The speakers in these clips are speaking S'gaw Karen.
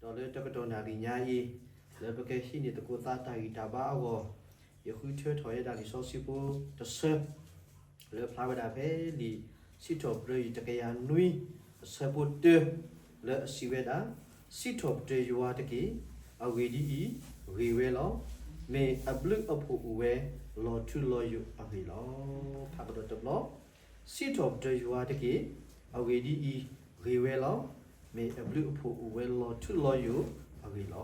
ဒီးလၢတကတီၢ်နၣ်ရံၣ်ညါအံၤ, လၢပကဟံးန့ၢ်သကိးသးတၢ်ဂံၢ်တၢ်ဘါအဂီၢ်, ယဃုထၢထီၣ်ဝဲဒၣ်လံာ်စီဆှံဖိတဆၢ, လၢဖျါဝဲဒၣ်ဖဲလံာ်စံးထီၣ်ပတြၢၤတကယၤနွံ, အဆၢဖိတၢ, လၢအစံးဝဲဒၣ်, စံးထီၣ်ပတြၢၤယွၤတက့ၢ်, အဂ့ၢ်ဒ်အံၤ, ဂ့ၤဝဲလီၤ. မ့ၢ်အဘျုးအဖှိၣ်အိၣ်ဝဲလီၤထူလီၤယိာ်အဂ့ၢ်လီၤ. ထါကဒီးတဘျီ, စံးထီၣ်ပတြၢၤယွၤတက့ၢ်, အဂ့ၢ်ဒ်အံၤ, ဂ့ၤဝဲလီၤ. မ့ၢ်အဘျုးအဖှိၣ်အိၣ်ဝဲလီၤထူလီၤယိာ်အဂ့ၢ်လီၤ.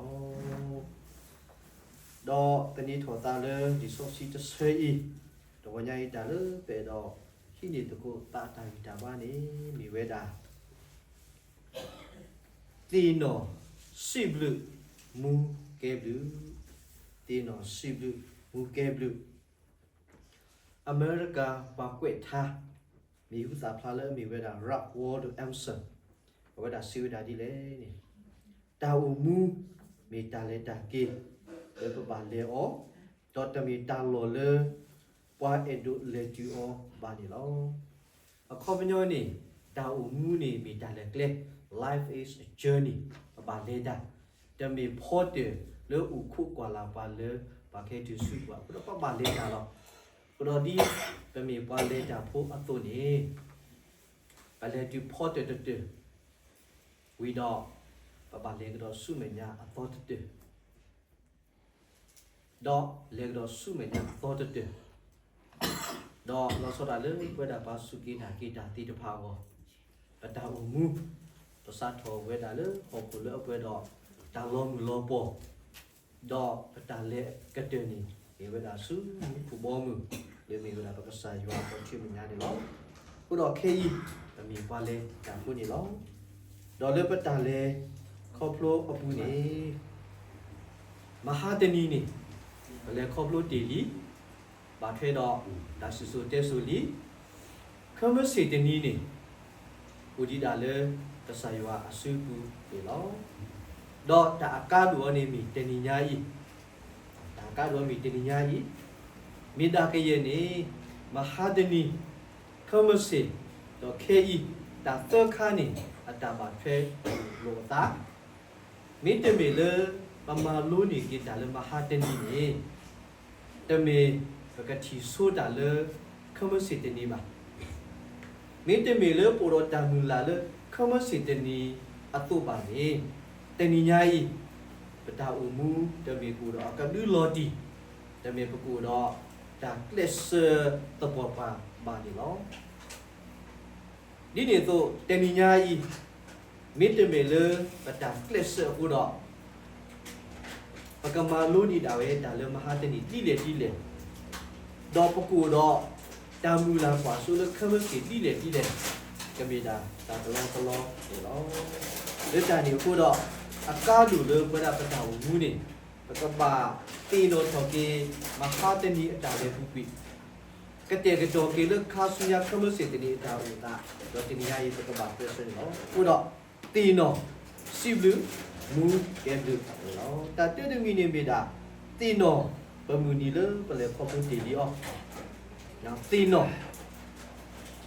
ဒီးသန့ၤထီၣ်သးလၢလံာ်စီဆှံတဆၢအံၤ, တဂီၤညါအံၤတၢ်လၢပအဲၣ်ဒိး ဟံးန့ၢ်သကိးသးတၢ်ဂံၢ်တၢ်ဘါန့ၣ် မ့ၢ်ဝဲဒၣ် သ့ၣ်နီၣ်စံးဘျုးမူကဲဘျုး, သ့ၣ်နီၣ်စံးဘျုးမူကဲဘျုး. အမဲရကၤပှၤကွဲးထါ မံၤဟူသၣ်ဖျါလၢအမ့ၢ်ဝဲဒၣ် Ralph Waldo Emerson, အဝဲဒၣ်စံးဝဲဒၣ်ဒ်လဲၣ်န့ၣ်, တၢ်အိၣ်မူမ့ၢ်တၢ်လဲၤတၢ်က့ၤ လၢပဘၣ်လဲၤအီၤ, ဒီးတမ့ၢ်တၢ်လီၢ်လၢ ပှၤအဲၣ်ဒိးလဲၤတုၤအီၤဘၣ်န့ၣ်လီၤ. အခီပညီန့ၣ်, တၢ်အိၣ်မူန့ၣ်မ့ၢ်တၢ်လဲၤကျဲ, Life is a journey, ပဘၣ်လဲၤတၢ်, တမ့ၢ်ဖီတၢၣ်လၢအိၣ်ခိးကွၢ်လၢ်ပှၤလၢပှၤကဟဲတုၤဆူပှၤ, အဃိဒီးပဘၣ်လဲၤတၢ်လီၤ. အဃိဒီးဒ်ပမ့ၢ်ပှၤလဲၤတၢ်ဖိအသိးန့ၣ်, ပလဲၤတုၤဖီတၢၣ်တတၢၣ် ဝံၤဒီး ပဘၣ်လဲၤကဒီးဆူမဲာ်ညါအသီတတၢၣ်, ဒီးလဲၤကဒီးဆူမဲာ်ညါအသီတတၢၣ်, ဒီးလီၤဆီဒၣ်တၢ်လၢပဝဲဒၣ်ပှၤစူၢ်က့ၤနာ်က့ၤတၢ်သ့ၣ်တဖၣ်အဂီၢ်, ပတၢ်အိၣ်မူ, ပစးထီၣ်ဝဲဒၣ်လၢဟီၣ်ခိၣ်လၢအပှဲၤဒီးတၢ်လီၤမုၢ်လီၤပှီၢ်, ဒီးပတၢ်လဲၤကတၢၢ်န့ၣ် မ့ၢ်ဝဲဒၣ်ဆူမူခိၣ်ဘီမုၢ်, လၢမ့ၢ်ဝဲဒၣ်ပကစၢ်ယွၤအပှၤဆူမဲာ်ညါန့ၣ်လီၤ. အဃိဒီးခဲအံၤ ပမ့ၢ်ပှၤလဲၤတၢ်ဖိန့ၣ်လီၤ. ဒီးလၢပတၢ်လဲၤခီဖျိအပူၤန့ၣ်, မဟါတနံၤန့ၣ် ပလဲၤခီဖျိတ့ၢ်လံ, ဘၣ်ထွဲဒီးတၢ်စံၣ်စိၤတဲစိၤလံ. ခဲမုၢ်ဆ့ၣ်တနံၤန့ၣ် အိၣ်ဒံးဒၣ်လၢကစၢ်ယွၤအစုပူၤန့ၣ်လီၤ. ဒီးတၢ်အကါဒိၣ်အီၤန့ၣ်မ့ၢ်တနံၤညါအံၤ, တၢ်အကါဒိၣ်အီၤမ့ၢ်တနံၤညါအံၤ, မ့ၢ်ဒၣ်ကယဲၢ်န့ၣ်, မဟါတနံၤ, ခဲမုၢ်ဆ့ၣ်, ဒီးခဲအံၤ, တၢ်သၢခါန့ၣ် အတၢ်ဘၣ်ထွဲလိာ်အသး မ့တမ့ၢ်လၢပမၤလိန့ၢ်က့ၤတၢ်လၢမဟါတနံၤန့ၣ်, တမ့ၢ်ပကထံၣ်ဆိတၢ်လၢခဲမုၢ်ဆ့ၣ်တနံၤဘၣ်. မ့တမ့ၢ်လၢပအိၣ်ဒီးတၢ်မုၢ်လၢ်လၢခဲမုၢ်ဆ့ၣ်တနံၤအသိးဘၣ်န့ၣ်, တနံၤညါအံၤ ပတၢ်အိၣ်မူတမ့ၢ်ပအိၣ်ဒီးအကဒုလီၤတံၢ်, တမ့ၢ်ပကအိၣ်ဒီးတၢ်ကျဲးစၢးသပှၢ်ပှၢ်ဘၣ်န့ၣ်လီၤ. ဒ်န့ၣ်အသိး တနံၤညါအံၤ, မ့တမ့ၢ်လၢပတၢ်ကျဲးစၢးအဃိဒီး ပကမၤလိန့ၢ်ဒၣ်ဝဲတၢ်လၢမဟါတနံၤဒ်လဲၣ်ဒ်လဲၣ်, ဒီးပကအိၣ်ဒီးတၢ်မုၢ်လၢ်ကွၢ်စိလၢခဲမုၢ်ဆ့ၣ်ဒ်လဲၣ်ဒ်လဲၣ်, ကမ့ၢ်ဒၣ်တၢ်ကလီကလီန့ၣ်လီၤ. လၢတၢ်န့ၣ်အဃိဒီး, အကါဒိၣ်လၢပဝဲဒၣ်ပတၢ်အိၣ်မူန့ၣ်, ပကဘၣ်သ့ၣ်နီၣ်ထီၣ်က့ၤ မဟါတနံၤအတၢ်လဲၤပူၤကွံာ် ကတဲာ်ကတီၤက့ၤလၢခါဆူညါခဲမုၢ်ဆ့ၣ်တနံၤအတၢ်အိၣ်သး, ဒီးတနံၤညါအံၤပကဘၣ်ကျဲးစၢးန့ၣ်လီၤ. အဃိဒီး, သ့ၣ်နီၣ်, စံးဘျုး, မူကဲဘျုးန့ၣ်လီၤ. တၢ်တၢတမံၤန့ၣ်မ့ၢ်ဒၣ်, သ့ၣ်နီၣ်, ပမုၢ်နံၤလၢပလဲၤခီဖျိတ့ၢ်လံအီၤ, သ့ၣ်နီၣ်,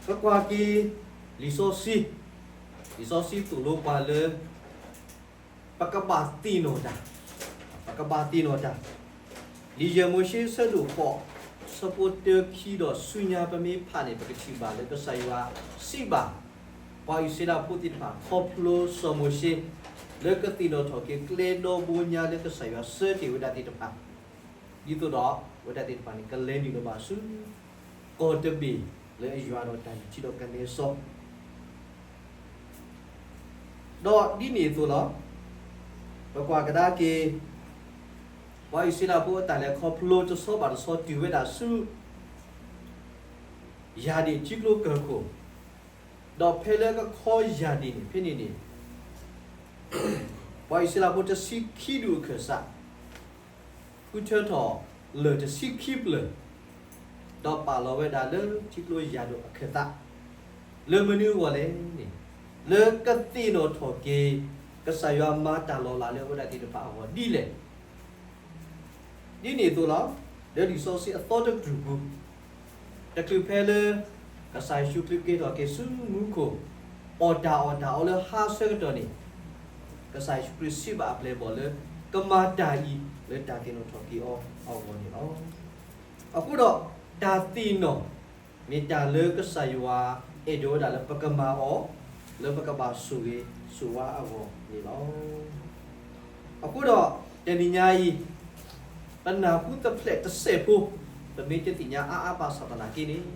ပကွၢ်က့ၤ, လံာ်စီဆှံ, လံာ်စီဆှံသိၣ်လိပှၤလၢ ပကဘၣ်သ့ၣ်နီၣ်တၢ်, ပကဘၣ်သ့ၣ်နီၣ်တၢ်, လံာ်ယဲၢ်မိၤၡ့ဆၢဒိၣ်ဃိး, ဆၢဖိတၢခံဒီးဆူညါပမ့ၢ်ဖးန့ၣ် ပကထံၣ်ဘၣ်လၢကစၢ်ယွၤစံးဘၣ်, ပှၤအံၣ်စရ့လးဖိသ့ၣ်တဖၣ်ခီဖျိစီၤမိၤၡ့, လၢကသ့ၣ်နီၣ်ထီၣ်က့ၤကျဲဒီဘိညါလၢကစၢ်ယွၤဆၢတ့ၢ်ဝဲဒၣ်သ့ၣ်တဖၣ် ဒ်သိးဒီး, အဝဲဒၣ်သ့ၣ်တဖၣ်န့ၣ် ကလဲၤနုာ်လီၤဘၣ်ဆူ, ကီၢ်တဘ့ၣ်လၢအယွၤဒီးတၢ်နုၢ်ထံဒီးကနဲစီ, ဒီးဒ်န့ၣ်အသိးလီၤ. ပကွၢ်ကဒါက့ၤ, ပှၤအံၣ်စရ့လးဖိအတၢ်လဲၤခီဖျိတဆီဘၣ်တဆီတုၤဝဲဒၣ်ဆူ ယၢ်ဒ့ၣ်ထံကျိကၢၢ်ခိၣ်, ဒီးဖဲလၢကခီယၢ်ဒ့ၣ်န့ၣ် ဖဲန့ၣ်န့ၣ်, ပှၤအံၣ်စရ့လးဖိတဆံခံဒူၣ်အခၢၣ်စး ဃုထၢထီၣ်လၢၢ်တဆံခံပျၢၢ်, ဒီးပာ်လီၤဝဲဒၣ်လၢထံကျိယၢ်ဒိၣ်အခၢၣ်သး, လၢမနုၤအဂီၢ်လဲၣ်န့ၣ်, လၢကသ့ၣ်နီၣ်ထီၣ်က့ၤ ကစၢ်ယွၤမၤတၢ်လီၤလးလၢအဝဲဒၣ်သ့ၣ်တဖၣ်အဂီၢ်ဒ်လဲၣ် ဒ်န့ၣ်အသိးလီၤ. လၢလံာ်စီဆှံအသီတကတြူၢ်ပူၤ, တချုးဖဲလၢ ကစၢ်ယ့ၣ်ၡူးခရံာ်က့ၤထီၣ်က့ၤဆူမူခိၣ်, အီၣ်တၢ်အီၣ်တၢ်အီလၢဟါဆၢကတီၢ်န့ၣ်, ကစၢ်ယ့ၣ်ၡူးခရံာ်စံးဘၣ်အပျဲၢ်အဘီၣ်လၢ ကမၤတၢ်အံၤလၢတၢ်သ့ၣ်နီၣ်ထီၣ်က့ၤအီၤအဂီၢ်န့ၣ်လီၤ. အဃိဒီး တၢ်သ့ၣ်နီၣ် မ့ၢ်တၢ်လၢကစၢ်ယွၤအဲၣ်ဒိးဝဲဒၣ်လၢပကမၤအီၤ လၢပကဘၣ်ဆိၣ်ဂ့ၤဆိၣ်ဝါအဂီၢ်န့ၣ်လီၤ. အဃိဒီး တနံၤညါအံၤ ပနၢ်ဟူသဖျဲးတစဲးဖိ ပမ့ၢ်တသ့ၣ်ညါအါအါဘၣ်ဆၣ်သနာ်က့န့ၣ်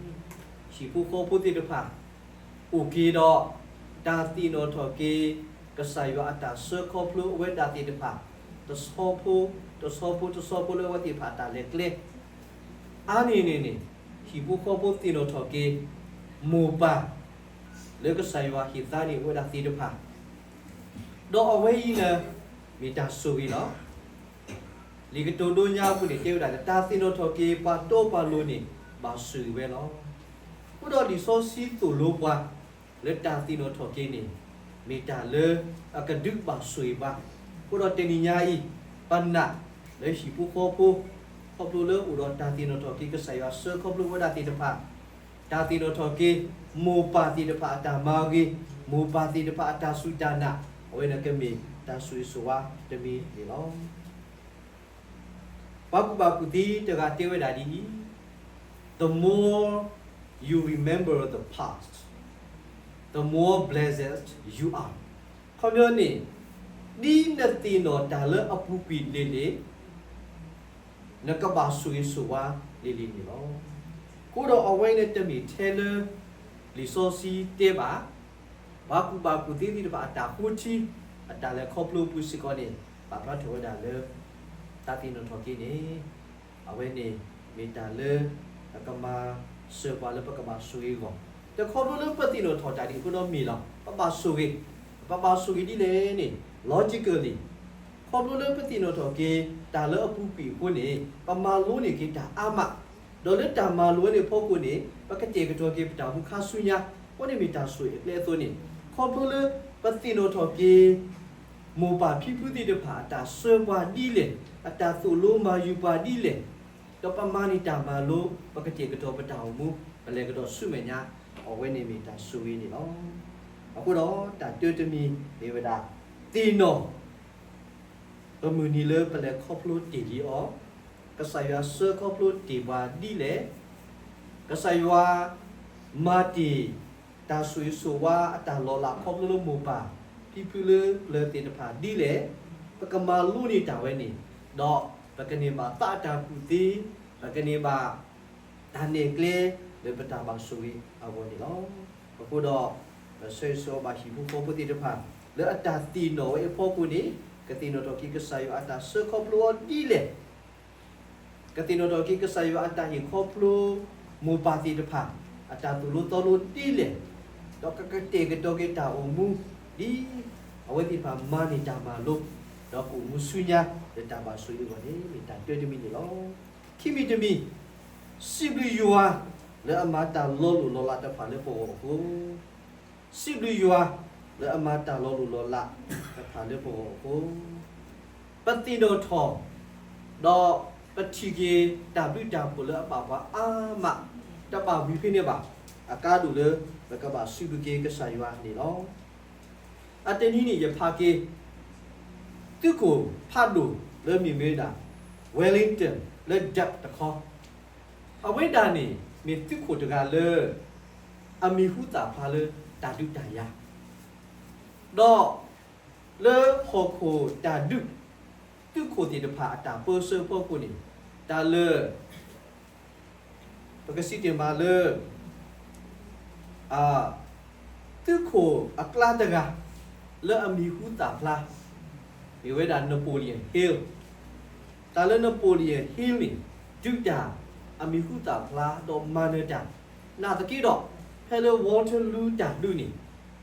ဟံၣ်ဖိဃီဖိသ့ၣ်တဖၣ် အိၣ်က့ၤဒီး တၢ်သ့ၣ်နီၣ်ထီၣ်က့ၤ ကစၢ်ယွၤအတၢ်ဆှၢခီဖျိအဝဲဒၣ်သ့ၣ်တဖၣ် တဆီဖိ တဆီဖိ တဆီဖိလၢအဝဲသ့ၣ်တဖၣ်အတၢ်လဲၤကျဲ အါန့ၢ်န့ၣ်န့ၣ် ဟံၣ်ဖိဃီဖိသ့ၣ်နီၣ်ထီၣ်က့ၤ မိၢ်ပၢ် လၢကစၢ်ယွၤဟ့ၣ်သါန့ၢ်ဝဲဒၣ်သ့ၣ်တဖၣ် ဒီးအဝဲအံၤန့ၣ် မ့ၢ်တၢ်ဆိၣ်ဂ့ၤလီၤ. လံာ်ကတိၤဒိညါအပူၤန့ၣ် တဲဝဲဒၣ်လၢ တၢ်သ့ၣ်နီၣ်ထီၣ်က့ၤ ပှၤတီပှၤလိၤန့ၣ် ဘၣ်ဆိၣ်ဂ့ၤဝဲလီၤ. အဃိဒီးလံာ်စီဆှံသိၣ်လိပှၤ လၢတၢ်သ့ၣ်နီၣ်ထီၣ်က့ၤန့ၣ် မ့ၢ်တၢ်လၢအကဒုးဘၣ်ဆိၣ်ဂ့ၤပှၤ. အဃိဒီးတနံၤညါအံၤ ပနာ်လၢဟံၣ်ဖိဃီဖိ ခီဖျိလၢအိၣ်ဒီးတၢ်သ့ၣ်နီၣ်ထီၣ်က့ၤ ကစၢ်ယွၤဆှၢခီဖျိဝဲဒၣ်သ့ၣ်တဖၣ် တၢ်သ့ၣ်နီၣ်ထီၣ်က့ၤ မိၢ်ပၢ်သ့ၣ်တဖၣ်အတၢ်မၤဂ့ၤ, မိၢ်ပၢ်သ့ၣ်တဖၣ်အတၢ်စူၢ်တၢ်နာ်, အဝဲန့ၣ်ကမ့ၢ်တၢ်ဆိၣ်ဂ့ၤဆိၣ်ဝါတမံၤန့ၣ်လီၤ. ပှၤကူၣ်ဘၣ်ကူၣ်သ့တဂၤတဲဝဲဒၣ်ဒ်အံၤ, The more you remember the past, the more blessed you are. ခီပညီန့ၣ် ဒ်နသ့ၣ်နီၣ်တၢ်လၢအပူၤကွံာ်လံၤလံၤ နကဘၣ်ဆိၣ်ဂ့ၤဆိၣ်ဝါလံၤလံၤန့ၣ်လီၤ. အဃိဒီးအဝဲန့ၣ်တမ့ၢ်ထဲလၢ လံာ်စီဆှံတဲဘၣ်, ပှၤကူၣ်ဘၣ်ကူၣ်သ့သ့ၣ်တဖၣ်အတၢ်ဃိထံ အတၢ်လဲၤခီဖျိအပူၤစ့ၢ်ကီးန့ၣ် ပာ်ဖျါထီၣ်ဝဲဒၣ်လၢ တၢ်သ့ၣ်နီၣ်ထီၣ်က့ၤန့ၣ် အဝဲန့ၣ်မ့ၢ်တၢ်လၢ အကမၤစၢၤပှၤလၢပကဘၣ်ဆိၣ်ဂ့ၤအဂီၢ်, တခီဖျိလၢပသ့ၣ်နီၣ်ထီၣ်တၢ်ဒ်အံၤအဃိဒီးမ့ၢ်လီၤ. ပဘၣ်ဆိၣ်ဂ့ၤ, ပဘၣ်ဆိၣ်ဂ့ၤဒ်လဲၣ်န့ၣ် logically ခီဖျိလၢပသ့ၣ်နီၣ်ထီၣ်က့ၤ တၢ်လၢအပူၤကွံာ်အဃိန့ၣ် ပမၤလိန့ၢ်က့ၤတၢ်အါမး, ဒီးလၢတၢ်မၤလိဝဲန့ၣ်အဖီခိၣ်န့ၣ် ပကတဲာ်ကတီၤက့ၤပတၢ်အိၣ်မူခါဆူညါ, အဃိန့ၣ်မ့ၢ်တၢ်ဆိၣ်ဂ့ၤအကျဲအသိးန့ၣ် ခီဖျိလၢ ပသ့ၣ်နီၣ်ထီၣ်က့ၤ မိၢ်ပၢ်ဖံဖုသ့ၣ်တဖၣ်အတၢ်ဆှၢပှၤဒ်လဲၣ်, အတၢ်သိၣ်လိမၤယုၤပှၤဒ်လဲၣ်, ဒီးပမၤန့ၢ်တၢ်မၤလိ ပကတဲာ်ကတီၤပတၢ်အိၣ်မူ ပလဲၤကဒီးဆူမဲာ်ညါ, အဝဲန့ၣ်မ့ၢ်တၢ်ဆိၣ်ဂ့ၤန့ၣ်လီၤ. အဃိဒီးတၢ်တၢတမံၤမ့ၢ်ဝဲဒၣ် သ့ၣ်နီၣ် ပမုၢ်နံၤလၢပလဲၤခီဖျိတ့ၢ်လံအီၤ, ကစၢ်ယွၤဆှၢခီဖျိတ့ၢ်ပှၤဒ်လဲၣ်, ကစၢ်ယွၤမၤတ့ၢ် တၢ်ဆိၣ်ဂ့ၤဆိၣ်ဝါအတၢ်လီၤလးခီဖျိလၢမိၢ်ပၢ် ဖံဖုလၢပျၢၤသ့ၣ်တဖၣ်ဒ်လဲၣ်, ပကမၤလိန့ၢ်တၢ်ဝဲန့ၣ်, ဒီးပကန့ၢ်ဘၣ်သးအတၢ်ကူၣ်သ့, ပကန့ၢ်ဘၣ် တၢ်နဲၣ်ကျဲလၢပတၢ်ဘၣ်ဆိၣ်ဂ့ၤအဂီၢ်န့ၣ်လီၤ. အဃိဒီး ပဆၢဂ့ၤဆၢဝါဘၣ်ဟံၣ်ဖိဃီဖိသ့ၣ်တဖၣ် လၢအတၢ်သ့ၣ်နီၣ်ဝဲအဖီခိၣ်န့ၣ် ကသ့ၣ်နီၣ်ထီၣ်က့ၤကစၢ်ယွၤအတၢ်ဆှၢခီဖျိအီၤဒ်လဲၣ်, ကသ့ၣ်နီၣ်ထီၣ်က့ၤကစၢ်ယွၤအတၢ်ဟ့ၣ်ခီဖျိ မိၢ်ပၢ်သ့ၣ်တဖၣ် အတၢ်သိၣ်လိသီလိဒ်လဲၣ်, ဒီးကကတဲာ်ကတီၤက့ၤတၢ်အိၣ်မူ ဒ်အဝဲသ့ၣ်တဖၣ်မၤန့ၢ်တၢ်မၤလိ ဒီးကအိၣ်မူဆူညါလၢတၢ်ဘၣ်ဆိၣ်ဂ့ၤအဂီၢ်န့ၣ် မ့ၢ်တၢ်တၢတမံၤန့ၣ်လီၤ. ခံမံၤတမံၤ, စံးဘျုးယွၤလၢအမၤတၢ်လီၤလိၢ်လီၤလးတဖၣ်လၢပဂီၢ်အဃိ စံးဘျုးယွၤလၢအမၤတၢ်လီၤလိၢ်လီၤလးတဖၣ်လၢပဂီၢ်အဃိ, ပသ့ၣ်နီၣ်ထီၣ် ဒီးပထံၣ်က့ၤတၢ်ဘျုးတၢ်ဖှိၣ်လၢအဘၣ်ပှၤအါမး, တဘၣ်ဝံၤဖဲန့ၣ်ဘၣ်, အကါဒိၣ်လၢပကဘၣ်စံးဘျုးက့ၤကစၢ်ယွၤန့ၣ်လီၤ. အတနံၤန့ၣ် ယဖးက့ၤ သုးခိၣ်ဖးဒိၣ်လၢမ့ၢ်ဝဲဒၣ် Wellington လၢ Dutch တခီ, အဝဲဒၣ်န့ၣ် မ့ၢ်သုးခိၣ်တဂၤလၢ အမံၤဟူသၣ်ဖျါလၢတၢ်ဒုးတၢ်ယၤ, ဒီးလၢဟီၣ်ခိၣ်တၢ်ဒုး သုးခိၣ်သ့ၣ်တဖၣ်အတၢ်ပၢဆှၢအဖီခိၣ်န့ၣ် တၢ်လၢ ပကစံးတ့ၢ်မးလၢ သုးခိၣ်အကျါတဂၤ လၢအမံၤဟူသၣ်ဖျါ မ့ၢ်ဝဲဒၣ် Napoleon Hill. တၢ်လၢ Napoleon Hill န့ၣ် ဒုးတၢ်အမံၤဟူသၣ်ဖျါဒီးမၤနၢၤတၢ်, နာ်သက့ဒီး ဖဲလၢ Waterloo တၢ်ဒုးန့ၣ်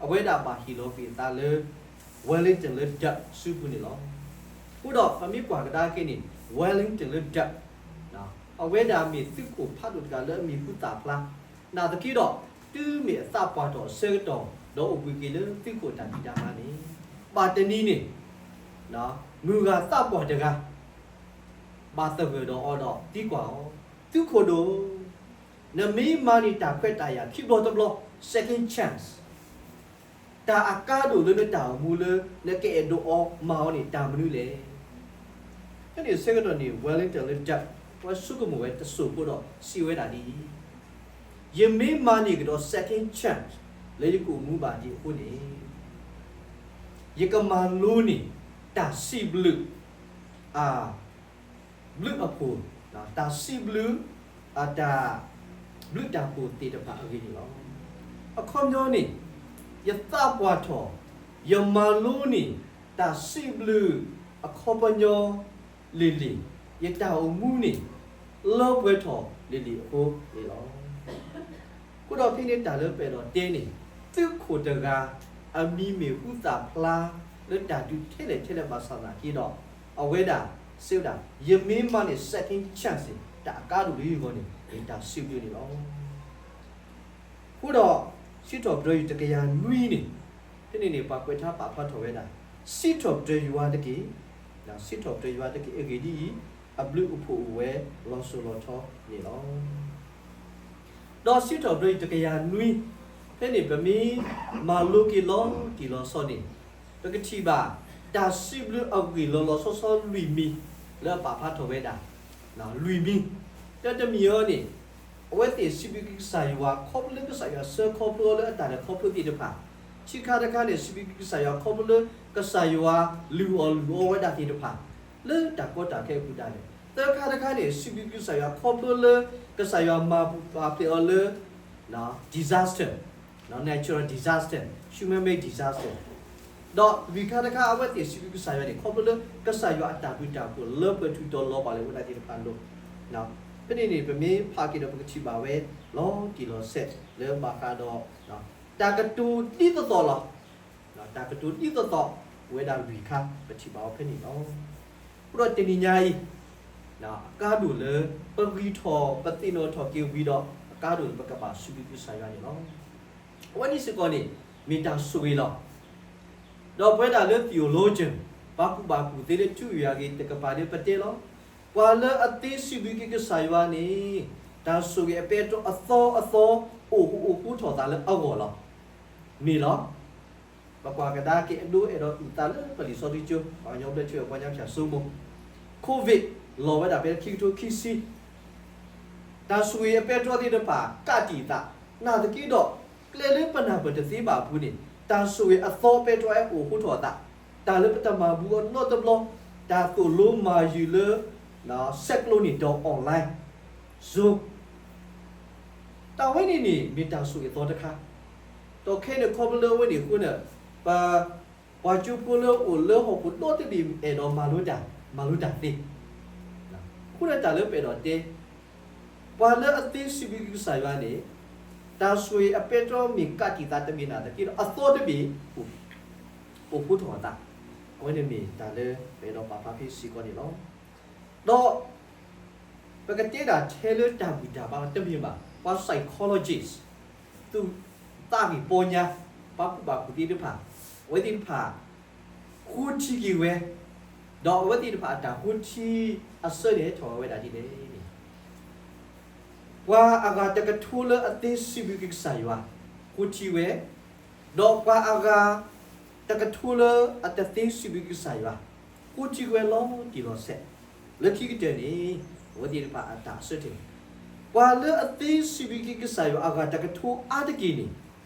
အဝဲဒၣ်ဘၣ်ဟ့ၣ်လီၤကွံာ်အသးလၢ Wellington လၢ Dutch စုပူၤန့ၣ်လီၤ. အဃိဒီးပမ့ၢ်ကွၢ်ကဒါက့ၤန့ၣ် Wellington လၢ Dutch အဝဲဒၣ်မ့ၢ်သုးခိၣ်ဖးဒိၣ်တဂၤလၢအမံၤဟူသၣ်ဖျါ, နာ်သက့ဒီး တုၤမ့ၢ်အသးပှၢ်ထီၣ်အဆၢကတီၢ် ဒီးအိၣ်ဘှံးက့ၤလၢသုးခိၣ်တၢ်ဖံးတၢ်မၤန့ၣ်, ဘၣ်တနံၤန့ၣ် မုၢ်ဂၤသးပှၢ်တဂၤ ဘၣ်သဂၢၢ်ဒီးအီၤဒီးသံကွၢ်အီၤ, သုးခိၣ်ဒိၣ်, နမ့ၢ်မၤန့ၢ်တၢ်ခွဲးတၢ်ယာ်ခံဘျီတဘျီ second chance တၢ်အကါဒိၣ်လၢနတၢ်အိၣ်မူလၢ နကအဲၣ်ဒိးအီၤမၤအီၤန့ၣ် တၢ်မနုၤလဲၣ်. ဖဲန့ၣ်ဆၢကတီၢ်န့ၣ် Wellington လၢ Dutch ဝဲဆိကမိၣ်ဝဲတစိၢ်ဖိဒီးစံးဝဲဒၣ်ဒ်အံၤ, ယမ့ၢ်မၤန့ၢ်ကဒီး second chance လၢယကအိၣ်မူဘၣ်ဒံးအဃိန့ၣ် ယကမၤလိန့ၢ် တၢ်စံးဘျုး အ ဘျုးအဖှိၣ်, တၢ်စံးဘျုး အတၢ်ဘျုးတၢ်ဖှိၣ်သ့ၣ်တဖၣ်အဂ့ၢ်န့ၣ်လီၤ. အခီပညီန့ၣ် ယသးပှၢ်ထီၣ်, ယမၤလိန့ၢ် တၢ်စံးဘျုးအခီပညီလံၤလံၤ, ယတၢ်အိၣ်မူန့ၣ် လၢပှဲၤထီၣ်လံၤလံၤအဃိန့ၣ်လီၤ. အဃိဒီးဖဲန့ၣ်တၢ်လၢပအဲၣ်ဒိးတဲန့ၣ် သုးခိၣ်တဂၤ အမံၤမ့ၢ်ဟူသၣ်ဖျါ လၢတၢ်ဒုးထဲလဲၣ်ထဲလဲၣ်ဘၣ်ဆၣ်သနာ်က့ဒီး အဝဲဒၣ်စံးဝဲဒၣ် ယမ့ၢ်မၤန့ၢ် second chance န့ၣ် တၢ်အကါဒိၣ်လၢယဂီၢ်န့ၣ် မ့ၢ်တၢ်စံးဘျုးန့ၣ်လီၤ. အဃိဒီး စံးထီၣ်ပတြၢၤယွၤတကယၤနွံန့ၣ် ဖဲန့ၣ်န့ၣ် ပှၤကွဲးထါပာ်ဖျါထီၣ်ဝဲဒၣ် စံးထီၣ်ပတြၢၤယွၤတက့ၢ်, စံးထီၣ်ပတြၢၤယွၤတက့ၢ် အဂ့ၢ်ဒ်အံၤ အဘျုးအဖှိၣ်အိၣ်ဝဲလီၤစိၤလီၤထီန့ၣ်လီၤ. ဒီးစံးထီၣ်ပတြၢၤယွၤတကယၤနွံ ဖဲန့ၣ် ပမ့ၢ်မၤလိက့ၤလီၤတံၢ်လီၤဆဲးန့ၣ် ပကထံၣ်ဘၣ် တၢ်စံးဘျုးအဂ့ၢ်လီၤလီၤဆီဆီလွံၢ်မံၤ လၢအပာ်ဖျါထီၣ်ဝဲဒၣ် လွံၢ်မံၤ, တၢ်တမံၤအံၤန့ၣ် အဝဲသ့ၣ်စံးဘျုးက့ၤကစၢ်ယွၤ ခီဖျိလၢကစၢ်ယွၤဆှၢခီဖျိအီၤလၢအတၢ်လဲၤခီဖျိသ့ၣ်တဖၣ်, ခံခါတခါန့ၣ် စံးဘျုးက့ၤကစၢ်ယွၤခီဖျိလၢ ကစၢ်ယွၤလုၢ်အီၣ်လုၢ်အီဝဲဒၣ်သ့ၣ်တဖၣ် လၢတၢ်ကီတၢ်ခဲအပူၤဒၣ်လဲာ်, သၢခါတခါန့ၣ် စံးဘျုးက့ၤကစၢ်ယွၤခီဖျိလၢ ကစၢ်ယွၤမၤပူၤဖျဲးအီၤလၢ disaster, natural disaster, human made disaster, ဒီးလွံၢ်ခါတခါ အဝဲသ့ၣ်စံးဘျုးကစၢ်ယွၤန့ၣ် ခီဖျိလၢ ကစၢ်ယွၤအတၢ်ဘျုးတၢ်ဖှိၣ်လၢပှဲၤထူးတီၤလီၤပာ်လၢဝဲဒၣ်သ့ၣ်တဖၣ်အလိၤ, ဖဲန့ၣ်န့ၣ် ပမ့ၢ်ဖးက့ၤဒီး ပကထံၣ်ဘၣ်ဝဲ လီၤတံၢ်လီၤဆဲးလၢဘၣ်ဃးဒီး တၢ်ကတိၤဒ်သိးသိးလီၤ. တၢ်ကတိၤဒ်သိးသိး အိၣ်ဝဲဒၣ်လွံၢ်ခါ ပထံၣ်ဘၣ်အီၤဖဲန့ၣ်လီၤ. အဃိဒီးတနံၤညါအံၤ အကါဒိၣ်လၢ ပဂံၢ်ထီၣ်ပသ့ၣ်နီၣ်ထီၣ်က့ၤဝံၤဒီး အကါဒိၣ်လၢပကဘၣ်စံးဘျုးကစၢ်ယွၤန့ၣ်လီၤ. အဝဲန့ၣ်စ့ၢ်ကီးန့ၣ် မ့ၢ်တၢ်ဆိၣ်ဂ့ၤလီၤ. ဒီးပဝဲဒၣ်လၢ theologian ပှၤကူၣ်ဘၣ်ကူၣ်သ့လၢထူယွၤဂ့ၤတကပၤန့ၣ် ပတဲလီၤ. ပှၤလၢအသ့စံးဘျုးက့ၤကစၢ်ယွၤန့ၣ် တၢ်ဆိၣ်ဂ့ၤအပဲတြီအသီအသီ အိၣ်ဟူးအိၣ်ဃူထီၣ်သးလၢအဂီၢ်လီၤ. မ့ၢ်လီၤ. ပကွၢ်ကဒါက့ၤအဒိ အဲၣ်ဒိးအုၣ်သးလၢပလံာ်စီဆှံကၠိ ပှၤကညီဘျၢထံ ပှၤကညီဖၠၣ်စိမိၤ COVID လီၤဝဲဒၣ်ဖဲခံကထိခံဆံ တၢ်ဆိၣ်ဂ့ၤအပဲတြီသ့ၣ်တဖၣ် ကးတံာ်သး, နာ်သက့ဒီး ကျဲလၢပနၢ်ပၢၢ်တသ့ဘၣ်အပူၤန့ၣ် တၢ်ဆိၣ်ဂ့ၤအသီပဲတြီအဲၣ်အိၣ်ဃူထီၣ်အသး, တၢ်လၢပတမၤဘူးအီၤနီတဘျီ, တၢ်သိၣ်လိမၤယုာ်လၢ စဲးကျိးန့ၣ်ဒီး online Zoom တၢ်ဝဲန့ၣ်န့ၣ် မ့ၢ်တၢ်ဆိၣ်ဂ့ၤအသီတခါ, ဒီးခဲအံၤန့ၣ်ခီဖျိလၢအဝဲန့ၣ်အဃိန့ၣ် ပ ပှၤကၠိဖိလၢအိၣ်လၢဟီၣ်ခိၣ်ဒီတဘ့ၣ် အဲၣ်ဒိးမၤလိတၢ်, မၤလိတၢ်သ့, အဃိန့ၣ်တၢ်လၢပအဲၣ်ဒိးတဲ, ပှၤလၢအသ့စံးဘျုးက့ၤကစၢ်ယွၤန့ၣ် တၢ်ဆိၣ်ဂ့ၤအပဲတြီမ့ၢ်ကးတံာ်သးတမ့ၢ်နာ်သက့ဒီး အသီတဘ့ၣ် အိၣ်ဃူထီၣ်အသး, အဝဲန့ၣ်မ့ၢ်တၢ်လၢပအဲၣ်ဒိးပာ်ဖျါဖဲစ့ၢ်ကီးန့ၣ်လီၤ. ဒီး ပကတဲဒၣ်ထဲလၢတၢ်ဘူၣ်တၢ်ဘါတမ့ၢ်ဘၣ်, ပှၤ psychologist သူၣ်သးဂ့ၢ်ပီညါ, ပှၤကူၣ်ဘၣ်ကူၣ်သ့သ့ၣ်တဖၣ်, အဝဲသ့ၣ်တဖၣ် ဃိထံက့ၤဝဲ, ဒီးအဝဲသ့ၣ်တဖၣ်အတၢ်ဃိထံအဆၢန့ၣ် ဟဲထီၣ်ဝဲဒၣ်ဒ်လဲၣ်န့ၣ် ပှၤအဂၤတကထိလၢအသ့စံးဘျုးက့ၤကစၢ်ယွၤ ဃိထံဝဲ, ဒီးပှၤအဂၤတကထိလၢအတသ့စံးဘျုးက့ၤကစၢ်ယွၤ ဃိထံဝဲလီၤတံၢ်လီၤဆဲး, လၢခံကတၢၢ်န့ၣ် အဝဲသ့ၣ်တဖၣ်အတၢ်အဆၢထၢၣ်, ပှၤလၢအသ့စံးဘျုးက့ၤကစၢ်ယွၤအဂၤတကထိအါတက့ၢ်န့ၣ်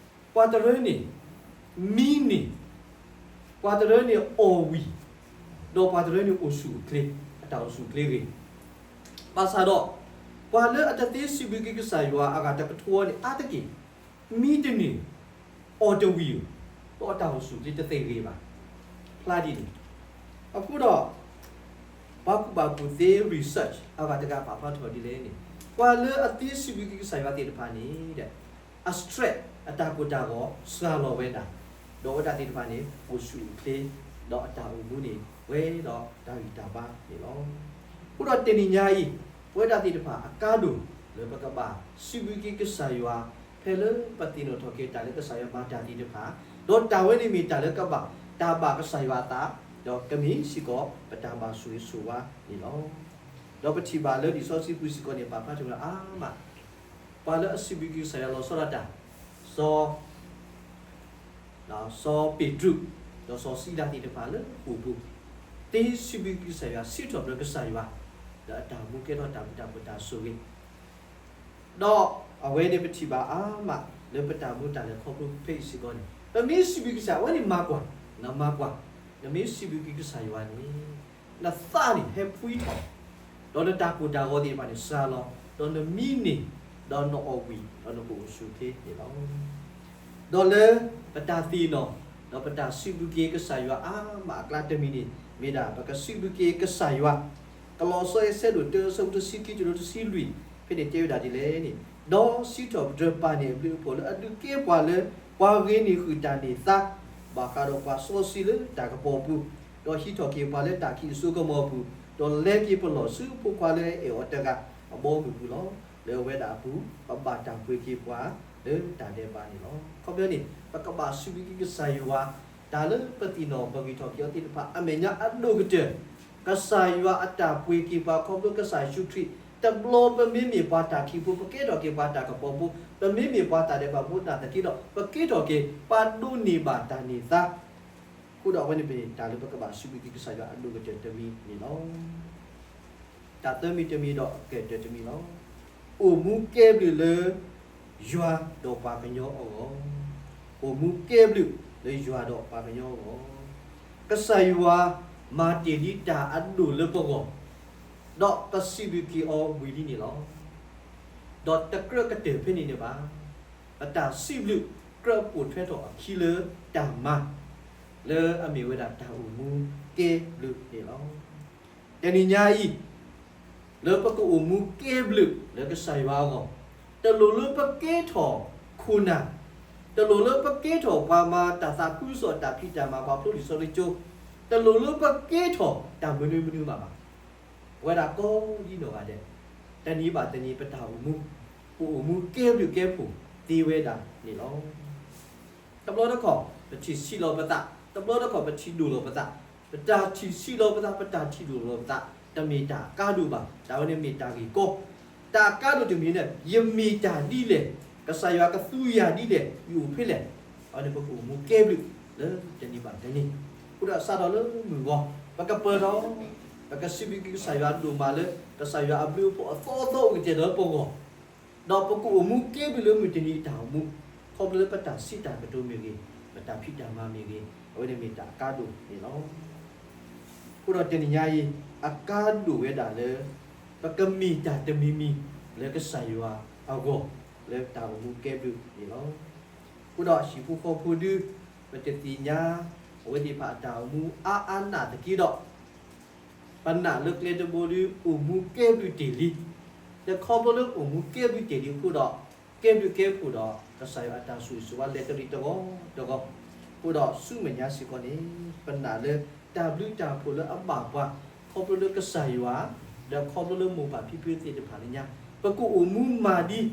ပှၤတရၢန့ၣ် မံန့ၢ်, ပှၤတရၢန့ၣ်အီၣ်ဝံၤ, ဒီးပှၤတရၢန့ၣ်အိၣ်ဆူၣ်အိၣ်ချ့, အတၢ်အိၣ်ဆူၣ်အိၣ်ချ့ဂ့ၤ, ဘၣ်ဆၣ်ဒီး ပှၤလၢအတသ့စံးဘျုးက့ၤကစၢ်ယွၤအဂၤတကထိန့ၣ် အါတက့ၢ် မံတန့ၢ်, အီၣ်တဝံၤ, ဒီးအတၢ်အိၣ်ဆူၣ်အိၣ်ချ့တသ့ဂ့ၤဘၣ်, ဖျါဒ်န့ၣ်, အဃိဒီး ပှၤကူၣ်ဘၣ်ကူၣ်သ့ research အဂၤတဂၤပာ်ဖျါထီၣ်ဒ်လဲၣ်န့ၣ်, ပှၤလၢအသ့စံးဘျုးက့ၤကစၢ်ယွၤသ့ၣ်တဖၣ်န့ၣ် အ stress အတၢ်ကိၢ်တၢ်ဂီၤစှၤလီၤဝဲဒၣ်, ဒီးအဝဲဒၣ်သ့ၣ်တဖၣ်န့ၣ် အိၣ်ဆူၣ်အိၣ်ချ့, ဒီးအတၢ်အိၣ်မူန့ၣ် ပှဲၤဒီးတၢ်ဂံၢ်တၢ်ဘါန့ၣ်လီၤ. အဃိဒီးတနံၤညါအံၤ ပဝဲဒၣ်သ့ၣ်တဖၣ်အကါဒိၣ်လၢပကဘၣ်စံးဘျုးက့ၤကစၢ်ယွၤ ဖဲလၢပသ့ၣ်နီၣ်ထီၣ်က့ၤတၢ်လၢကစၢ်ယွၤမၤတၢ်သ့ၣ်တဖၣ်, ဒီးတၢ်ဝဲန့ၣ်မ့ၢ်တၢ်လၢကဘၣ်တၢ်ဘၣ်ကစၢ်ယွၤအသး, ဒီးကမ့ၢ်စ့ၢ်ကီးပတၢ်ဘၣ်ဆိၣ်ဂ့ၤဆိၣ်ဝါန့ၣ်လီၤ. ဒီးပထံၣ်ဘၣ်လၢလံာ်စီဆှံပူၤစ့ၢ်ကီးန့ၣ် ပာ်ဖျါထီၣ်ဝဲဒၣ်အါမး, ပှၤလၢအစံးဘျုးက့ၤကစၢ်ယွၤလီၤဆီဒၣ်တၢ်, စီၤ စီၤပ့းတရူး ဒီးစီၤစံလၤသ့ၣ်တဖၣ်လၢဃိာ်ပူၤ သ့စံးဘျုးက့ၤကစၢ်ယွၤ စံးထီၣ်ပတြၢၤကစၢ်ယွၤ လၢအတၢ်မူကဲထီၣ်တၢ်မူတၢ်ပှဲၤတၢ်ဆိၣ်ဂ့ၤ ဒီးအဝဲန့ၣ်ပထံၣ်ဘၣ်အါမး လၢပတၢ်မူတၢ်လဲၤခီဖျိဖဲအံၤစ့ၢ်ကီးန့ၣ် ပမ့ၢ်စံးဘျုးကစၢ် အဝဲန့ၣ်မၤကွၢ်, နမၤကွၢ်, နမ့ၢ်စံးဘျုးက့ၤကစၢ်ယွၤန့ၣ် နသးန့ၣ်ဟဲဖှံထီၣ် ဒီးနတၢ်ကိၢ်တၢ်ဂီၤသ့ၣ်တဖၣ်န့ၣ်စှၤလီၤ, ဒီးနမံန့ၣ်, ဒီးနအီၣ်ဝံၣ်, ဒီးနကအိၣ်ဆူၣ်ချ့န့ၣ်လီၤ. ဒီးလၢပတၢ်သ့ၣ်နီၣ်, ဒီးပတၢ်စံးဘျုးက့ၤကစၢ်ယွၤအါမးအကျါတမံၤန့ၣ် မ့ၢ်ဒၣ်ပကစံးဘျုးက့ၤကစၢ်ယွၤ, ကလီးစီဆၢဒိၣ်တၢ အဆၢဖိတဆံခံတုၤလၢတဆံလွံၢ် ဖဲန့ၣ်တဲဝဲဒၣ်ဒ်လဲၣ်န့ၣ်, ဒီးစံးထီၣ်ပတြၢၤပၢ်န့ၣ်အဘျုးအဖှိၣ်လၢအဒုးကဲပှၤလၢ ပှၤဂ့ၤန့ၢ်ဟုၣ်တၢ်န့ၢ်သါ, ဘၣ်ဃးဒီးပှၤစီဆှံလၢတၢ်ကပီၤပူၤ, ဒီးဟံးထီၣ်က့ၤပှၤလၢတၢ်ခံးအစိကမီၤပူၤ, ဒီးလဲၤက့ၤပလီၢ်ဆူဖိခွါလၢအဲၣ်အီၤတဂၤအဘီအမုၢ်ပူၤလီၤ. လၢအဝဲဒၣ်အပူၤ ပဘၣ်တၢ်ပှ့ၤက့ၤပှၤလၢတၢ်ဒဲးဘးန့ၣ်လီၤ. အခီပညီန့ၣ် ပကဘၣ်စံးဘျုးက့ၤကစၢ်ယွၤ တၢ်လၢပသ့ၣ်နီၣ်ပဂံၢ်ထီၣ်က့ၤအီၤသ့ၣ်တဖၣ် အမဲာ်ညါအဒိၣ်ကတၢၢ် ကစၢ်ယွၤအတၢ်ပှ့ၤက့ၤပှၤခီဖျိကစၢ်ယ့ၣ်ၡူးခရံာ်, တဘျီပမ့မ့ၢ်ပှၤတၢ်ခံးဖိ ပကဲထီၣ်က့ၤပှၤတၢ်ကပီၤဖိ, ပမ့မ့မ့ၢ်ပှၤတၢ်ဒဲးဘးဖိသနာ်က့ဒီး ပကဲထီၣ်က့ၤ ပှၤဒိးန့ၢ်ဘၣ်တၢ်န့ၢ်သါ, အဃိဒီးအဝဲန့ၣ်မ့ၢ်တၢ်လၢပကဘၣ်စံးဘျုးက့ၤ ကစၢ်ယွၤအဒိၣ်ကတၢၢ်တမံၤန့ၣ်လီၤ. တၢ်သၢမံၤတမံၤဒီးအကတၢၢ်တမံၤလီၤ. အိၣ်မူကဲဘျုးလၢ ယွၤဒီးပှၤကညီအဂီၢ်, အိၣ်မူကဲဘျုးလၢယွၤဒီးပှၤကညီအဂီၢ်, ကစၢ်ယွၤမၤတ့ၢ်လံတၢ်အဒိၣ်လၢပဂီၢ်, ဒီးပစံးဘျုးက့ၤအီၤဝံၤလံန့ၣ်လီၤ. ဒီးတကြၢးကတၢၢ်ဖဲန့ၣ်န့ၣ်ဘၣ်, ပတၢ်စံးဘျုးကြၢးပိာ်ထွဲထီၣ်အခံလၢတၢ်မၤ လၢအမ့ၢ်ဝဲဒၣ်တၢ်အိၣ်မူကဲဘျုးန့ၣ်လီၤ. တနံၤညါအံၤ လၢပကအိၣ်မူကဲဘျုးလၢကစၢ်ယွၤအဂီၢ်, တလိၣ်လၢပကဲထီၣ်ခိၣ်နၢ်, တလိၣ်လၢပကဲထီၣ်ပှၤမၤတၢ်သးခုကစီၣ် တၢ်ဖံးတၢ်မၤ ပှၤဖျိလံာ်စီဆှံကၠိ, တလိၣ်လၢပကဲထီၣ်တၢ်မနုၤမနုၤဘၣ်ဘၣ်. ပဝဲဒၣ်ကိးဒ်နီၢ်ဂၤဒဲး, တနံၤဘၣ်တနံၤပတၢ်အိၣ်မူ, ပအိၣ်မူကဲဘျုးကဲဖှိၣ်သ့ဝဲဒၣ်န့ၣ်လီၤ. တဘျီတခီၣ် ပထံၣ်ဆံးလီၤပသး, တဘျီတခီၣ် ပထံၣ်ဒိၣ်လီၤပသး, ပတၢ်ထံၣ်ဆံးလီၤပသး ပတၢ်ထံၣ်ဒိၣ်လီၤပသး တမ့ၢ်တၢ်အကါဒိၣ်ဘၣ်, တၢ်ဝဲန့ၣ်မ့ၢ်တၢ်ဂ့ၢ်ကီ, တၢ်အကါဒိၣ်တမံၤန့ၣ် ယမ့ၢ်တၢ်ဒ်လဲၣ်, ကစၢ်ယွၤကသူယၤဒ်လဲၣ်, ယအိၣ်ဖဲလဲၣ်, အဝဲန့ၣ်ပကအိၣ်မူကဲဘျုးလၢတနံၤဘၣ်တနံၤ, အဃိဒီးစးထီၣ်လၢမုၢ်ဂီၤ, ပကပၢၤထီၣ်, ပကစံးဘျုးက့ၤကစၢ်ယွၤဒိၣ်မးလၢ ကစၢ်ယွၤအဘျုးအဖှိၣ်အသီအသီအိၣ်ကတဲာ်လၢပဂီၢ် ဒီးပကအိၣ်မူကဲဘျုးလၢမုၢ်တနံၤအတၢ်အိၣ်မူ, ခီဖျိလၢပတၢ်စံးတၢ်ကတိၤမ့ၢ်ဂ့ၤ, ပတၢ်ဖံးတၢ်မၤမ့ၢ်ဂ့ၤ, အဝဲန့ၣ်မ့ၢ်တၢ်အကါဒိၣ်န့ၣ်လီၤ. အဃိဒီးတနံၤညါအံၤ အကါဒိၣ်ဝဲဒၣ်လၢ ပကမ့ၢ်တၢ်တမံၤမံၤလၢကစၢ်ယွၤအဂီၢ် လၢတၢ်အိၣ်မူကဲဘျုးန့ၣ်လီၤ. အဃိဒီးဟံၣ်ဖိဃီဖိဒု ပတသ့ၣ်ညါ အဝဲသ့ၣ်တဖၣ်အတၢ်အိၣ်မူအါအါနးနးသက့ဒီး ပနာ်လၢကျဲတဘိဒု အိၣ်မူကဲဘျုးတ့ၢ်လံ. တခီဖျိလၢအိၣ်မူကဲဘျုးတ့ၢ်လံအဃိဒီး ကဲဘျုးကဲဖှိၣ်ဒီး ကစၢ်ယွၤအတၢ်ဆိၣ်ဂ့ၤဆိၣ်ဝါလဲၤတရံးတဂီၤတဂီၤ, အဃိဒီးဆူမဲာ်ညါစ့ၢ်ကီးန့ၣ် ပနာ်လၢတၢ်ဘျုးတၢ်ဖှိၣ်လၢအဘၣ်ပှၤ ခီဖျိလၢကစၢ်ယွၤ ဒီးခီဖျိလၢမိၢ်ပၢ်ဖံဖုသ့ၣ်တဖၣ်လၢညါ, ပကအိၣ်မူမၤဒ်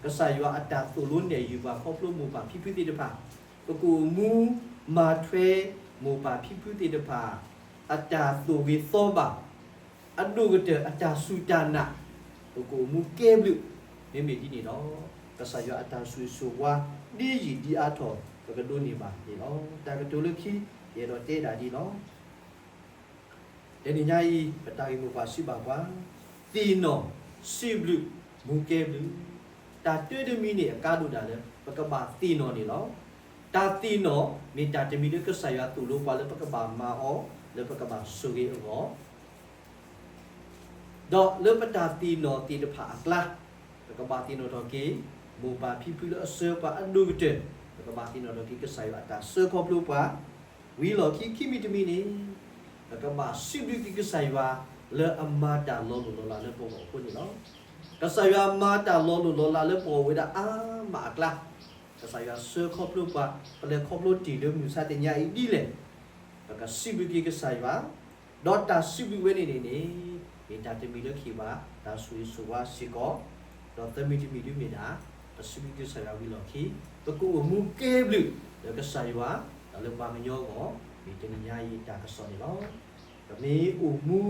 ကစၢ်ယွၤအတၢ်သိၣ်လိနဲၣ်ယုာ်ပှၤခီဖျိမိၢ်ပၢ်ဖံဖုသ့ၣ်တဖၣ်, ပကအိၣ်မူမၤထွဲမိၢ်ပၢ်ဖံဖုသ့ၣ်တဖၣ် အတၢ်သိၣ်ဂ့ၤသီဘၣ် အဒိၣ်ကတၢၢ်အတၢ်စူၢ်တၢ်နာ်, ပကအိၣ်မူကဲဘျုး, မ့မ့ၢ်ဒ်န့ၣ်ဒီး ကစၢ်ယွၤအတၢ်ဆိၣ်ဂ့ၤဆိၣ်ဝါ ဒ်ယံာ်ဒ်အါထီၣ် ပကဒိးန့ၢ်ဘၣ်န့ၣ်လီၤ. တၢ်ကတိၤလၢခံ ယအဲၣ်ဒိးတဲဒၣ်ဒ်လီၤ. တနံၤညါအံၤ ပတၢ်ဂ့ၢ်မိၢ်ပှၢ်စံးဘၣ်ပှၤ, သ့ၣ်နီၣ်, စံးဘျုး, မူကဲဘျုး, တၢ်တၢတမံၤန့ၣ် အကါဒိၣ်ဒၣ်လၢ ပကဘၣ်သ့ၣ်နီၣ်န့ၣ်လီၤ. တၢ်သ့ၣ်နီၣ် မ့ၢ်တၢ်တမံၤလၢကစၢ်ယွၤသိၣ်လိပှၤလၢပကဘၣ်မၤအီၤ လၢပကဘၣ်ဆိၣ်ဂ့ၤအဂီၢ် ဒီးလၢပတၢ်သ့ၣ်နီၣ်သ့ၣ်တဖၣ်အကျါ, ပကဘၣ်သ့ၣ်နီၣ်ထီၣ်က့ၤ မိၢ်ပၢ်ဖံဖုလၢအဆှၢပှၤအဒိၣ်ကတၢၢ်, ပကဘၣ်သ့ၣ်နီၣ်ထီၣ်က့ၤ ကစၢ်ယွၤအတၢ်ဆှၢခီဖျိပှၤ, ဝံၤလီၢ်ခံခံမံၤတမံၤန့ၣ်, ပကဘၣ်စံးဘျုးက့ၤကစၢ်ယွၤ လၢအမၤတၢ်လီၤလိၢ်လီၤလးလၢပဂီၢ်အဃိန့ၣ်လီၤ. ကစၢ်ယွၤမၤတၢ်လီၤလိၢ်လီၤလးလၢပဂီၢ်ဝဲဒၣ်အါမးအကျါ, ကစၢ်ယွၤဆှၢခီဖျိပှၤ, ပလဲၤခီဖျိတ့ၢ်လၢမုၢ်ဆါတနံၤညါအံၤဒ်လဲၣ်, ပကစံးဘျုးက့ၤကစၢ်ယွၤ, ဒီးတၢ်စံးဘျုးဝဲန့ၣ်န့ၣ်န့ၣ်, မ့ၢ်တၢ်တမံၤလၢကဟ့ၣ်ဘၣ် တၢ်ဆိၣ်ဂ့ၤဆိၣ်ဝါစ့ၢ်ကီး, ဒီးသၢမံၤတမံၤဒုမ့ၢ်ဒၣ်, ပစံးဘျုးကစၢ်ယွၤဝံၤလီၢ်ခံ, ပကအိၣ်မူကဲဘျုးလၢကစၢ်ယွၤ, ဒီးလၢပှၤကညီအဂီၢ်, မ့ၢ်တနံၤညါအံၤတၢ်ကစီၣ်န့ၣ်လီၤ. ပမ့ၢ်အိၣ်မူ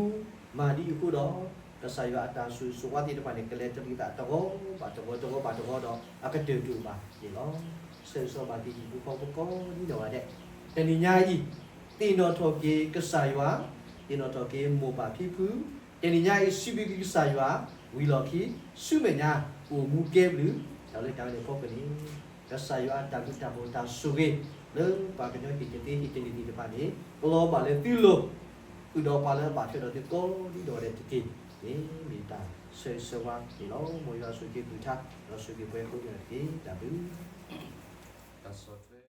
မၤဒ်အံၤအဃိဒီး, ကစၢ်ယွၤအတၢ်ဆိၣ်ဂ့ၤဆိၣ်ဝါသ့ၣ်တဖၣ်န့ၣ် ကလဲၤတရံးသးတဂီၤဘၣ်တဂီၤ တဂီၤဘၣ်တဂီၤဒီး အကတၢၢ်တအိၣ်ဘၣ်န့ၣ်လီၤ. ဆၢဂ့ၤဆၢဝါဘၣ်က့ၤဟံၣ်ဖိဃီဖိကိးဒံနီၢ်ဂၤဒဲး, တနံၤညါအံၤ, သ့ၣ်နီၣ်ထီၣ်က့ၤကစၢ်ယွၤ, သ့ၣ်နီၣ်ထီၣ်က့ၤမိၢ်ပၢ်ဖံဖု, တနံၤညါအံၤ စံးဘျုးက့ၤကစၢ်ယွၤ, ဝံၤလီၢ်ခံ, ဆူမဲာ်ညါ, အိၣ်မူကဲဘျုး, ဒီးလၢတၢ်ဝဲန့ၣ်အဖီခိၣ်န့ၣ်, ကစၢ်ယွၤအတၢ်ဘျုးတၢ်ဖှိၣ်တၢ်ဆိၣ်ဂ့ၤ, လၢပှၤကညီဟံၣ်တသ့ဟံၣ်တလံၤသ့ၣ်တဖၣ်န့ၣ်, ကလီၤဘၣ်လၢသုလိၤ, ဃုာ်ဒီးပှၤလၢအဘၣ်ထွဲဒီးသုကိးဒံနီၢ်ဂၤဒဲးတက့ၢ်, န့ၣ်မ့ၢ်တၢ်ဆၢဂ့ၤဆၢဝါန့ၣ်လီၤ. မ်ယွၤဆိၣ်ဂ့ၤက့ၤသုတၢ်, ဒီးဆိၣ်ဂ့ၤပှၤကိးဂၤဒဲးတက့ၢ်, တၢ်ဘျုး တၢ်ဆိၣ်